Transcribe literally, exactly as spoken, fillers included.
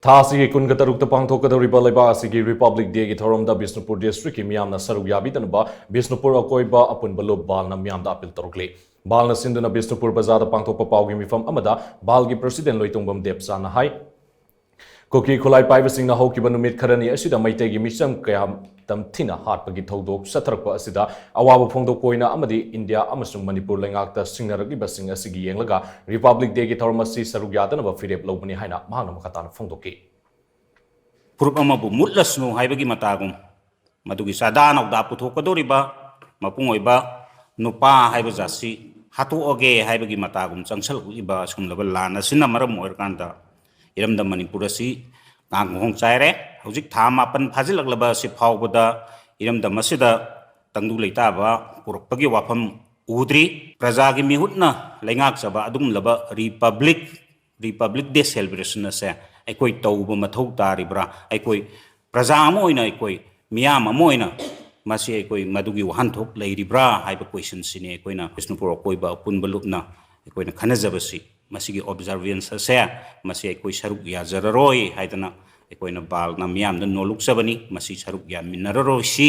ꯊꯥ ꯑꯁꯤꯒꯤ ꯀꯨꯟꯒ ꯇꯔꯨꯛꯇ ꯄꯥꯡꯊꯣꯛꯀꯗꯧꯔꯤꯕ ꯂꯩꯕꯥꯛ ꯑꯁꯤꯒꯤ Republic Day ꯒꯤ ꯊꯧꯔꯝꯗ ꯕꯤꯁꯅꯨꯄꯨꯔ district ꯀꯤ ꯃꯤꯌꯥꯝꯅ ꯁꯔꯨꯛ ꯌꯥꯕꯤꯗꯅꯕ ꯕꯤꯁꯅꯨꯄꯨꯔ ꯑꯀꯣꯏꯕ ꯑꯄꯨꯟꯕ ꯂꯨꯞ ꯕꯥꯜꯅ ꯃꯤꯌꯥꯝꯗ appeal ꯇꯧꯔꯛꯂꯤ꯫ ꯕꯥꯜꯅ ꯁꯤꯟꯗꯨꯅ ꯕꯤꯁꯅꯨꯄꯨꯔ ꯕꯖꯥꯔꯗ ꯄꯥꯡꯊꯣꯛꯄ ꯄꯥꯎꯒꯤ ꯃꯤꯐꯝ ꯑꯃꯗ ꯕꯥꯜꯒꯤ president ꯂꯣꯏꯇꯣꯡꯕꯝ ꯗꯦꯕꯆꯥꯅ ꯍꯥꯏ, ꯀꯨꯀꯤ ꯈꯨꯠꯂꯥꯏ ꯄꯥꯏꯕꯁꯤꯡꯅ ꯍꯧꯈꯤꯕ ꯅꯨꯃꯤꯠ ꯈꯔꯅꯤ ꯑꯁꯤꯗ ꯃꯩꯇꯩꯒꯤ ꯃꯤꯆꯝ ꯀꯌꯥ ꯇꯝꯊꯤꯅ ꯍꯥꯠꯄꯒꯤ ꯊꯧꯗꯣꯛ ꯆꯠꯊꯔꯛꯄ ꯑꯁꯤꯗ ꯑꯋꯥꯕ ꯐꯣꯡꯗꯣꯛꯄ ꯑꯣꯏꯅ ꯑꯃꯗꯤ ꯏꯟꯗꯤꯌꯥ ꯑꯃꯁꯨꯡ ꯃꯅꯤꯄꯨꯔ ꯂꯩꯉꯥꯛꯇ ꯁꯤꯡꯅꯔꯛꯂꯤꯕꯁꯤꯡ ꯑꯁꯤꯒꯤ ꯌꯦꯡꯂꯒ Republic Day ꯒꯤ ꯊꯧꯔꯝ ꯑꯁꯤ ꯁꯔꯨꯛ ꯌꯥꯗꯅꯕ ꯐꯤꯔꯦꯞ ꯂꯧꯕꯅꯤ ꯍꯥꯏꯅ ꯃꯍꯥꯛꯅ ꯃꯈꯥ ꯇꯥꯅ ꯐꯣꯡꯗꯣꯛꯈꯤ꯫ ꯐꯨꯔꯨꯞ ꯑꯃꯕꯨ ꯃꯨꯠꯂꯁꯅꯨ ꯍꯥꯏꯕꯒꯤ ꯃꯇꯥꯒꯨꯝ, ꯃꯗꯨꯒꯤ ꯆꯥꯗꯥ ꯅꯧꯗꯥ ꯄꯨꯊꯣꯛꯀꯗꯧꯔꯤꯕ ꯃꯄꯨꯡ ꯑꯣꯏꯕ ꯅꯨꯄꯥ ꯍꯥꯏꯕ ꯖꯥꯠꯁꯤ ꯍꯥꯠꯇꯣꯛꯑꯒꯦ ꯍꯥꯏꯕꯒꯤ ꯃꯇꯥꯒꯨꯝ ꯆꯪꯁꯜꯂꯛꯂꯤꯕ ꯑꯁꯤꯒꯨꯝꯂꯕ ꯂꯥꯟ ꯑꯁꯤꯅ ꯃꯔꯝ ꯑꯣꯏꯔꯀꯥꯟꯗ ꯏꯔꯝꯗꯝ ꯃꯅꯤꯄꯨꯔ ꯑꯁꯤ ꯉꯥꯡ ꯉꯍꯣꯡ ꯆꯥꯏꯔꯦ꯫ ꯍꯧꯖꯤꯛ ꯊꯥ ꯃꯥꯄꯟ ꯐꯥꯖꯤꯜꯂꯛꯂꯕ ꯑꯁꯤ ꯐꯥꯎꯕꯗ ꯏꯔꯝꯗꯝ ꯑꯁꯤꯗ ꯇꯪꯗꯨ ꯂꯩꯇꯥꯕ ꯄꯨꯔꯛꯄꯒꯤ ꯋꯥꯐꯝ ꯎꯗ꯭ꯔꯤ꯫ ꯄ꯭ꯔꯖꯥꯒꯤ ꯃꯤꯍꯨꯠꯅ ꯂꯩꯉꯥꯛꯆꯕ ꯑꯗꯨꯒꯨꯝꯂꯕ Republic, Republic Day celebration ꯑꯁꯦ ꯑꯩꯈꯣꯏ ꯇꯧꯕ ꯃꯊꯧ ꯇꯥꯔꯤꯕ꯭ꯔꯥ? ꯑꯩꯈꯣꯏ ꯄ꯭ꯔꯖꯥ ꯑꯃ ꯑꯣꯏꯅ, ꯑꯩꯈꯣꯏ ꯃꯤꯌꯥꯝ ꯑꯃ ꯑꯣꯏꯅ ꯃꯁꯤ ꯑꯩꯈꯣꯏ ꯃꯗꯨꯒꯤ ꯋꯥꯍꯟꯊꯣꯛ ꯂꯩꯔꯤꯕ꯭ꯔꯥ ꯍꯥꯏꯕ question ꯁꯤꯅꯤ ꯑꯩꯈꯣꯏꯅ ꯕꯤꯁꯅꯨꯄꯨꯔ ꯑꯀꯣꯏꯕ ꯑꯄꯨꯟꯕ ꯂꯨꯞꯅ ꯑꯩꯈꯣꯏꯅ ꯈꯟꯅꯖꯕꯁꯤ꯫ ꯃꯁꯤꯒꯤ observance ꯑꯁꯦ ꯃꯁꯤ ꯑꯩꯈꯣꯏ ꯁꯔꯨꯛ ꯌꯥꯖꯔꯔꯣꯏ ꯍꯥꯏꯗꯅ ꯑꯩꯈꯣꯏꯅ ꯕꯥꯜꯅ ꯃꯤꯌꯥꯝꯗ ꯅꯣꯜꯂꯨꯛꯆꯕꯅꯤ꯫ ꯃꯁꯤ ꯁꯔꯨꯛ ꯌꯥꯃꯤꯟꯅꯔꯔꯣꯏꯁꯤ